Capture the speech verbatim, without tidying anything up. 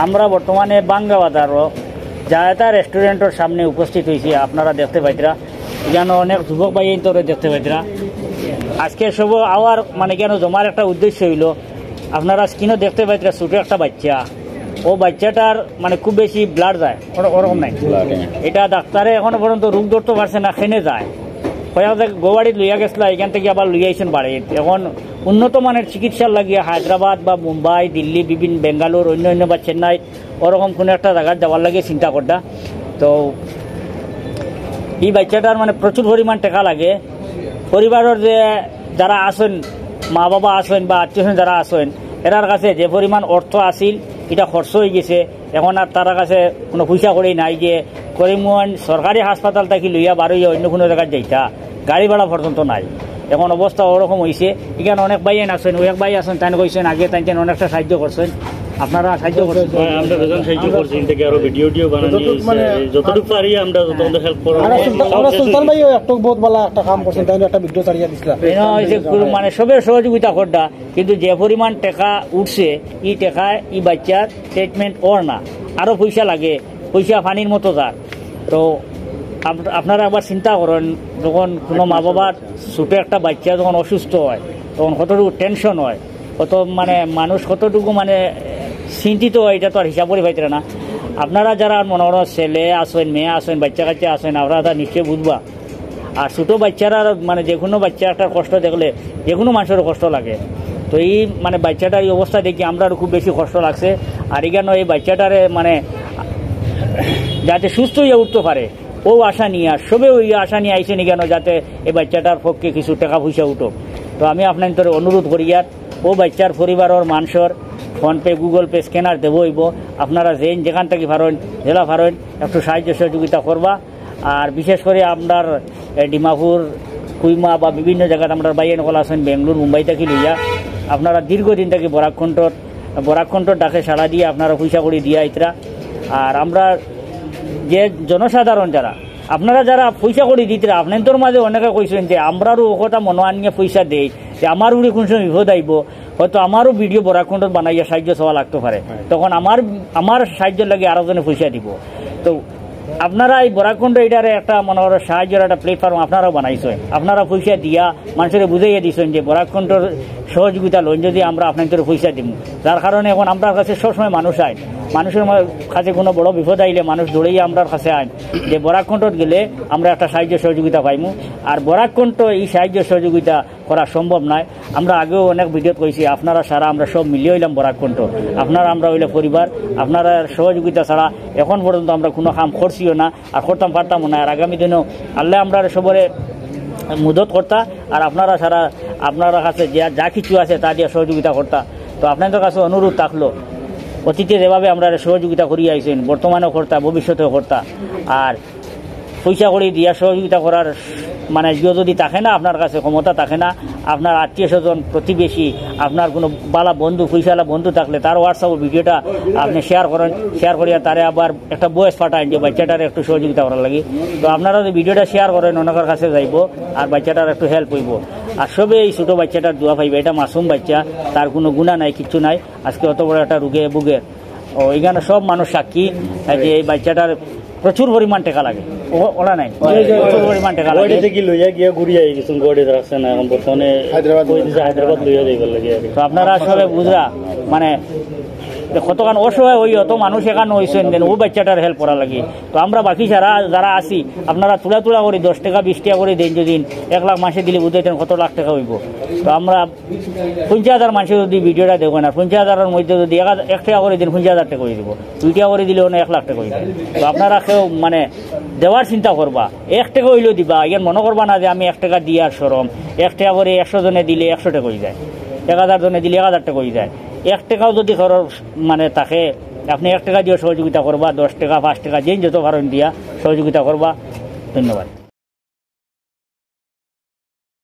আমরা বর্তমানে বাঙ্গা বাজারো জায়তা রেস্টুরেন্টর সামনে উপস্থিত হইছি। আপনারা দেখতে পাইতরা, এখানো অনেক যুবক ভাইয়াইন্তরে দেখতে পাইতরা। আজকে সব আওয়ার মানে এখানো জমার একটা উদ্দেশ্য হইলো, আপনারা স্ক্রিনো দেখতে পাইতরা ছোট একটা বাচ্চা, ও বাচ্চাটার মানে খুব বেশি ব্লাড যায়, ওর-, ওরকম নাই। এটা ডাক্তারে এখনো পর্যন্ত রোগ ধরতে পারছে না, কেনে যায়। কয়েক জায়গা গৌহাটিত লইয়া গেছলা, এখান থাকি আবার লইয়া আইছইন বাড়িত। এখন উন্নত মানের চিকিৎসার লাগিয়া হায়দ্রাবাদ বা মুম্বাই, দিল্লি, বিভিন্ন বেঙ্গালোর, অন্য অন্য বা চেন্নাই, ওরকম কোনো একটা জাগাত যাওয়ার লাগি চিন্তা কররা। তো এই বাচ্চাটার মানে প্রচুর পরিমাণ টেকা লাগে। পরিবারর যে যারা আছইন, মা বাবা আছইন বা আত্মীয় স্বজন যারা আছইন, এরার কাছে যে পরিমাণ অর্থ আছিল, এটা খরচ হয়ে গেছে। এখন আর তারার কাছে কোনো পয়সা কড়ি নাই যে করিমগঞ্জ সরকারি হাসপাতাল থাকি লইয়া বারইয়া অন্য কোনো জাগাত যাইতা, গাড়ি ভাড়া পর্যন্ত নাই। এখন অবস্থা ওরকম হইছে। এখানো অনেক ভাইয়াইন আছইন, ও এক ভাই আছইন, তাইন কইছইন আগে তাইন তাইন অনেকটা সাহায্য করছইন, আপনারা সাহায্য করছইন। হ্যাঁ, আমরা দুজন সাহায্য করছি, এখান থেকে আরো ভিডিও টিডিও বানানি যতটুকু হইছে, মানে যতটুকু পারি আমরা যতটুকু হেল্প করবো। আমরা সুলতান, আমরা সুলতান ভাইও একটা বহুত ভালো একটা কাম করছেন, তাই একটা ভিডিও ছাড়িয়া দিছিলা। এনে হইছে গুরু মানে সবের সহযোগিতা কররা, কিন্তু যে পরিমাণ টেকা উঠছে, এই টেকায় এই বাচ্চার ট্রিটমেন্ট অর না, আরো পয়সা লাগে, পয়সা পানির মতো যার। তো আপ-, আপনারা একবার চিন্তা করেন, যখন কোনো মা বাবার ছোট একটা বাচ্চা যখন অসুস্থ হয়, তখন কতটুকু টেনশন হয়, কত মানে মানুষ কতটুকু মানে চিন্তিত হয়, এটা তো আর হিসাব করি পাইতরা না। আপনারা যারা মনে করো ছেলে আছইন, মেয়ে আছইন, বাচ্চা কাচ্চা আছইন, আপনারা তা নিশ্চয়ই বুঝবা। আর ছোট বাচ্চারা মানে যে কোনো বাচ্চা একটা কষ্ট দেখলে যে কোনো মানুষের কষ্ট লাগে। তো এই মানে বাচ্চাটার এই অবস্থা দেখি আমরারও খুব বেশি কষ্ট লাগছে। আর এখানো এই বাচ্চাটারে মানে যাতে সুস্থ হইয়া উঠতে পারে, ও আশা নিয়া, সবে ওই আশা নিয়া আইছইন এখানো যাতে এই বাচ্চাটার পক্ষে কিছু টেকা পয়সা উঠুক। তো আমি আপনাইন্তরে অনুরোধ করিয়ার, ও বাচ্চার পরিবারর মানষর PhonePe, Google Pay, স্ক্যানার দেবো হইবো। আপনারা যেইন যেখান থাকি পারইন, যেলা পারইন, একটু সাহায্য সহযোগিতা করবা। আর বিশেষ করি আমরার, এ, ডিমাপুর, কুইমা বা বিভিন্ন জাগাত আমরার ভাইয়াইন অকল আছইন, বেঙ্গালুরু, মুম্বাই থাকি লইয়া, আপনারা দীর্ঘদিন থাকি বরাক কণ্ঠর, বরাক কণ্ঠর ডাকে সাড়া দিয়া আপনারা পয়সা কড়ি দিয়া আইতরা। আর আমরা যে জনসাধারণ যারা, আপনারা যারা পয়সা কড়ি দিতরা, আপনাইন্তর মাঝে অনেকে কইছইন যে আমরারও ও কথা মনো আনিয়া পয়সা দেই, যে আমার উপরে কোন সময় বিপদ আইবো, হয়তো আমারও ভিডিও বরাক কণ্ঠত বানাইয়া সাহায্য চাওয়া লাগতে পারে। তখন আমার, আমার সাহায্যর লাগি আরো জনে পয়সা দিবো। তো আপনারা এই বরাক কণ্ঠ এটারে একটা মনে করো সাহায্যর একটা প্ল্যাটফর্ম আপনারাও বানাইছইন, আপনারা পয়সা দিয়া মানুষরে বুঝাইয়া দিছইন যে বরাক কণ্ঠর সহযোগিতা লইন যদি আমরা আপনাইন্তরে পয়সা দিমু, যার কারণে এখন আমরার কাছে সবসময় মানুষ আইন, মানুষর মা-, কাছে কোনো বড় বিপদ আইলে মানুষ দৌড়াইয়া আমরার কাছে আইন যে বরাক কণ্ঠত গেলে আমরা একটা সাহায্য সহযোগিতা পাইমু। আর বরাক কণ্ঠ এই সাহায্য সহযোগিতা করা সম্ভব নয়। আমরা আগেও অনেক ভিডিওত কইছি, আপনারা সারা আমরা সব মিলিয়া অইলাম বরাক কণ্ঠ, আপনারা আমরা অইলা পরিবার, আপনারার সহযোগিতা ছাড়া এখন পর্যন্ত আমরা কোনো কাম করছিও না, আর করতাম পারতামও না। আর আগামী দিনেও আল্লায় আমরারে সবরে মদত করতা, আর আপনারা সারা, আপনারার কাছে যা, যা কিছু আছে তা দিয়া সহযোগিতা করতা। তো আপনাইন্তর কাছে অনুরোধ থাকলো, অতীতে যেভাবে আমরারে সহযোগিতা করিয়া আইছইন, বর্তমানেও করতা, ভবিষ্যতেও করতা। আর পয়সা কড়ি দিয়া সহযোগিতা করার মানে ইয়ে যদি থাকে না, আপনার কাছে ক্ষমতা থাকে না, আপনার আত্মীয় স্বজন, প্রতিবেশী, আপনার কোনো বালা বন্ধু, পয়সাওয়ালা বন্ধু থাকলে তার WhatsApp-ও ভিডিওটা আপনি শেয়ার করেন, শেয়ার করিয়া তারে আবার একটা ভয়েস পাঠাইন যে বাচ্চাটারে একটু সহযোগিতা করার লাগি। তো আপনারা যদি ভিডিওটা শেয়ার করেন, অনেকের কাছে যাইবো, আর বাচ্চাটার একটু হেল্প হইবো। আর সবে এই ছোট বাচ্চাটার দোয়া পাইবে, এটা মাসুম বাচ্চা, তার কোনো গুণা নাই, কিচ্ছু নাই। আজকে অত বড় একটা রোগে ভুগের, ও এখানো সব মানুষ সাক্ষী যে এই বাচ্চাটার প্রচুর পরিমাণ টেকা লাগে। ও, ওলা নাই, প্রচুর পরিমাণ টেকা লাগে। গুয়াহাটি থাকি লইয়া গিয়া ঘুরিয়া আই গেছইন, গুয়াহাটিত রাখছে না, এখন বর্তমানে হায়দ্রাবাদ। কই দিছে হায়দ্রাবাদ লইয়া যাইবার লাগি আর কি। তো আপনারা সবে বুঝরা, মানে, যে কতখান অসহায় হই, অত মানুষ এখানো হইছইন, দেন ও বাচ্চাটার হেল্প করার লাগি। তো আমরা বাকি যারা, যারা আছি, আপনারা থুড়া থুড়া করি দশ টেকা, বিশ টেকা করি দেইন, যদি এক লাখ মাসে দিলে বুঝাইতেন কত লাখ টেকা হইবো। তো আমরা পঞ্চাশ হাজার মানুষে যদি ভিডিওটা দেখইন, আর পঞ্চাশ হাজারর মধ্যে যদি এক হাজার, এক টেকা করি দেইন, পঞ্চাশ হাজার টেকা হই দিবো, দুই টেকা করি দিলে অনেক এক লাখ টেকা হই দিবো। তো আপনারা কেউ মানে দেওয়ার চিন্তা করবা, এক টেকা হইলেও দিবা। ইয়ান মনো করবা না যে আমি এক টেকা দিয়ার শরম, এক টেকা করি একশো জনে দিলে একশো টেকা হই যায়, এক হাজার জনে দিলে এক হাজার টেকা হই যায়। এক টেকাও যদি খরচ মানে থাকে, আপনি এক টেকা দিয়া সহযোগিতা করবা, দশ টেকা, পাঁচ টেকা, যেইন যত পারইন দিয়া সহযোগিতা করবা। ধন্যবাদ।